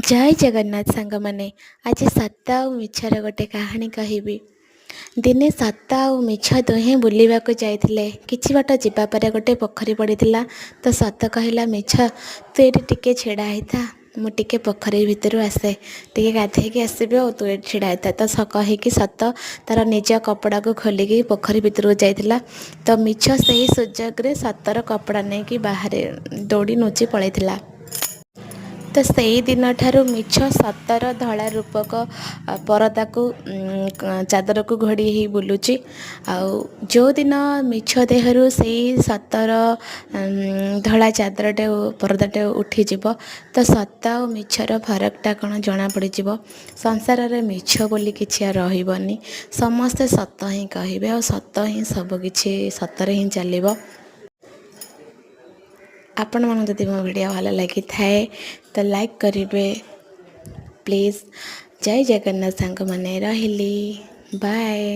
ଜୟ ଜଗନ୍ନାଥ ସାଙ୍ଗମାନେ, ଆଜି ସତ ଆଉ ମିଛର ଗୋଟେ କାହାଣୀ କହିବି। ଦିନେ ସତ ଆଉ ମିଛ ଦୁହେଁ ବୁଲିବାକୁ ଯାଇଥିଲେ। କିଛି ବାଟ ଯିବା ପରେ ଗୋଟେ ପୋଖରୀ ପଡ଼ିଥିଲା। ତ ସତ କହିଲା, "ମିଛ, ତୁ ଏଇଠି ଟିକେ ଛିଡ଼ା ହେଇଥା, ମୁଁ ଟିକେ ପୋଖରୀ ଭିତରୁ ଆସେ, ଟିକେ ଗାଧେଇକି ଆସିବି ଆଉ ତୁ ଏଇଠି ଛିଡ଼ା ହେଇଥା।" ତ କହିକି ସତ ତାର ନିଜ କପଡ଼ାକୁ ଖୋଲିକି ପୋଖରୀ ଭିତରକୁ ଯାଇଥିଲା। ତ ମିଛ ସେହି ସୁଯୋଗରେ ସତର କପଡ଼ା ନେଇକି ବାହାରେ ଦୌଡ଼ି ଲୁଚି ପଳାଇଥିଲା। ତ ସେଇ ଦିନଠାରୁ ମିଛ ସତର ଧଳା ରୂପକ ପରଦାକୁ, ଚାଦରକୁ ଘୋଡ଼ି ହେଇ ବୁଲୁଛି। ଆଉ ଯେଉଁଦିନ ମିଛ ଦେହରୁ ସେଇ ସତର ଧଳା ଚାଦରଟେ, ପରଦାଟେ ଉଠିଯିବ, ତ ସତ ଆଉ ମିଛର ଫରକଟା କ'ଣ ଜଣାପଡ଼ିଯିବ। ସଂସାରରେ ମିଛ ବୋଲି କିଛି ଆଉ ରହିବନି। ସମସ୍ତେ ସତ ହିଁ କହିବେ ଆଉ ସତ ହିଁ ସବୁକିଛି, ସତରେ ହିଁ ଚାଲିବ। ଆପଣମାନଙ୍କୁ ଯଦି ମୋ ଭିଡ଼ିଓ ଭଲ ଲାଗିଥାଏ, ତ ଲାଇକ୍ କରିବେ ପ୍ଲିଜ୍। ଜୟ ଜଗନ୍ନାଥ ସାଙ୍ଗମାନେ, ରହିଲି, ବାଏ।